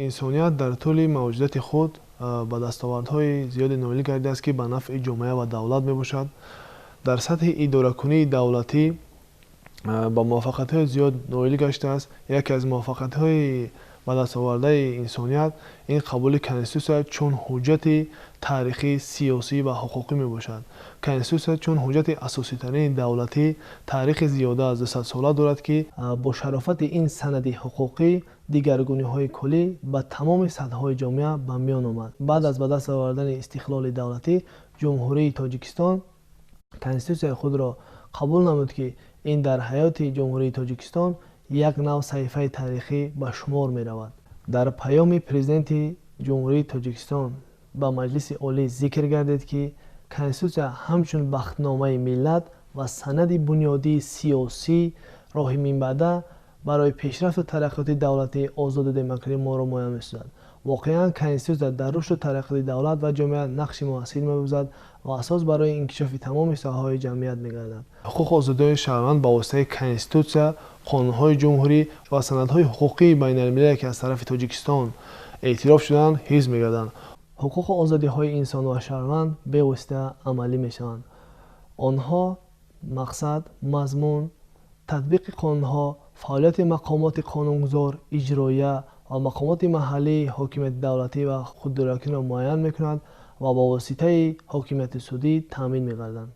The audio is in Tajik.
Инсоният дар тӯли мавҷудияти худ ба дастовардҳои зиёде ноил гардидааст, ки ба нафъи ҷомеа ва давлат мебошад. Дар сатҳи идоракунии давлатӣ ба муваффақиятҳои зиёд ноил гаштааст. Яке аз муваффақиятҳои ба дастовардаи инсоният ин қабули Конститутсия чун ҳуҷҷати таърихӣ, сиёсӣ ва ҳуқуқӣ мебошад. Конститутсия чун ҳуҷҷати асоситарини давлатӣ таърихи зиёда аз 200 сола дорад, ки бо шарофати ин санади ҳуқуқӣ дигаргуниҳои куллӣ ба тамоми сатҳҳои ҷомеа ба миён омад. Баъд аз ба даст овардани истиқлоли давлатӣ, Ҷумҳурии Тоҷикистон Конститутсияи худро қабул намуд, ки ин дар ҳаёти Ҷумҳурии Тоҷикистон як нав саҳифаи таърихӣ ба шумор меравад. Дар паёми Президенти Ҷумҳурии Тоҷикистон ба Маҷлиси Олӣ зикр гардид, ки Конститутсия ҳамчун бахтномаи миллат ва санади бунёдии сиёсӣ роҳи минбаъда барои пешрафту тараққиёти давлати озоду демократӣ моро муайян месозад. Воқеан, Конститутсия дар рушду тараққиёти давлат ва ҷомеа нақши муассир мебозад ва асос барои инкишофи тамоми соҳаҳои ҷамъият мегардад. Ҳуқуқу озодиҳои шаҳрванд ба воситаи Конститутсия, қонунҳои ҷумҳурӣ ва санадҳои ҳуқуқии байналмилалие, ки аз тарафи Тоҷикистон эътироф шудаанд, ҳифз мегарданд. Ҳуқуқу озодиҳои инсон ва шаҳрванд бевосита амалӣ мешаванд. Онҳо мақсад, мазмун, татбиқи қонунҳо, фаъолияти мақомоти қонунгузор, иҷроия ва мақомоти маҳаллии ҳокимияти давлатӣ ва худидоракиро муайян мекунад ва ба воситаи ҳокимияти судӣ таъмин мегарданд.